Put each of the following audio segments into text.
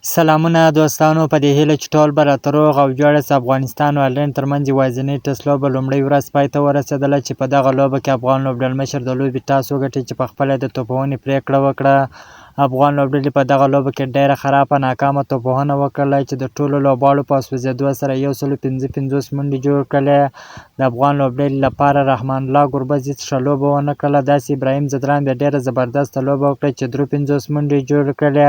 سلامونه دوستانو، په دې هیله چې ټول به راته روغ او جوړ یاست. افغانستان او ایرلنډ ترمنځ یوازینۍ ټیسټ لوبه لومړۍ ورځ پای ته ورسېدله چې په دغه لوبه کې افغان لوبډلمشر د لوبې ټاس وګټي چې په خپله یې د توپوهنې پرېکړه وکړه. افغان لوبډلې په دغه لوبه کې ډېره خرابه ناکامه توپوهنه وکړله چې د ټولو لوبغاړو په سوځېدو سره 155 منډې جوړ کړلې. د افغان لوبډلې لپاره رحمان الله ګربز هیڅ ښه لوبه ونه کړله، داسې ابراهیم ځدران بیا ډېره زبردسته لوبه وکړه چې 53 منډې یې جوړې کړلې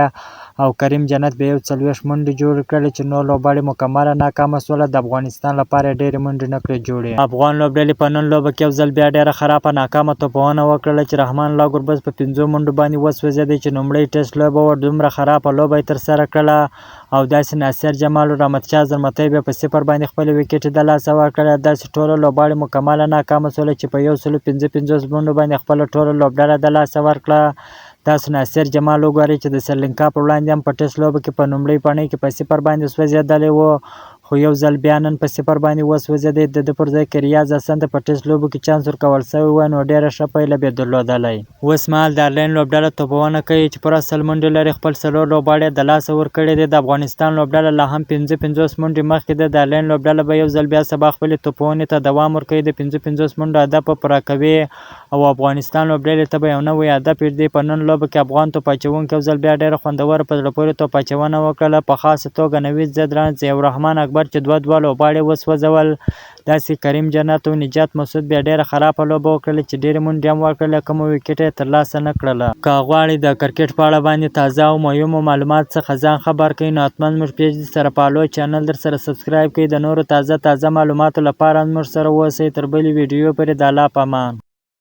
او کریم جنت بیا 41 منډې جوړې کړلې چې نور لوبغاړي مکمله ناکامه شول، د افغانستان لپاره یې ډېرې منډې نه کړې جوړې. افغان لوبډلې په نن لوبه کې یو ځل بیا ډېره خرابه ناکامه توپوهنه وکړله چې رحمان الله ګربز په پنځو منډو باندې وسوځېدی چې لومړۍ ټېسټ لوبه وه، دومره خرابه لوبه یې ترسره کړله او داسې ناصر جمال او رحمت شاه زرمتی بیا په صفر باندې خپلې ویکټې د لاسه ورکړې. داسې ټوله لوبغاړي مکمله ناکامه شول چې په 155 منډو باندې خپله ټوله لوبډله د لاسه ورکړه. تاسو ناصر جمال وګورئ چې د سریلانکا پر وړاندې هم په ټیسټ لوبه کې په لومړۍ پاڼۍ کې په صفر باندې سوځېدلی و، خو یو ځل بیا نن په صفر باندې وسوځېدی. د ده پر ځای که ریاض حسن ته په ټیسټ لوبو کې چانس ورکول شوی وای نو ډېره ښه پایله به یې درلودلی. اوس مهال د ایرلنډ لوبډله توپوهنه کوي چې پوره 100 منډې لري، خپل څلور لوبغاړي یې د لاسه ورکړي دي. د افغانستان لوبډله لا هم 55 منډې مخکې ده. د ایرلنډ لوبډله به یو ځل بیا سبا خپلې توپوهنې ته دوام ورکوي، د 55 منډو هدف به پوره کوي او افغانستان لوبډلې ته به یو نوی هدف ږدي. په نن لوبه کې افغان توپ اچوونکي یو ځل بیا ډېره خوندوره په زړه پورې توپ اچونه وکړله، په خاصه توګه نوید ځدراڼ، ضیاءالرحمن اکبر چې دوه دوه لوبغاړي وسوځول. داسې کریم جنت او نجات مسعود بیا ډېره خرابه لوبه وکړله چې ډېرې منډې هم ورکړلې کومه ویکټه یې ترلاسه نه کړله. که غواړئ د کرکټ په اړه باندې تازه او مهمو معلوماتو څخه ځان خبر کړئ نو حتما زموږ پیج سره فالو، چینل درسره سبسکرایب کړئ. د نورو تازه تازه معلوماتو لپاره زموږ سره اوسئ. تر بلې ویډیو پورې د الله په امان.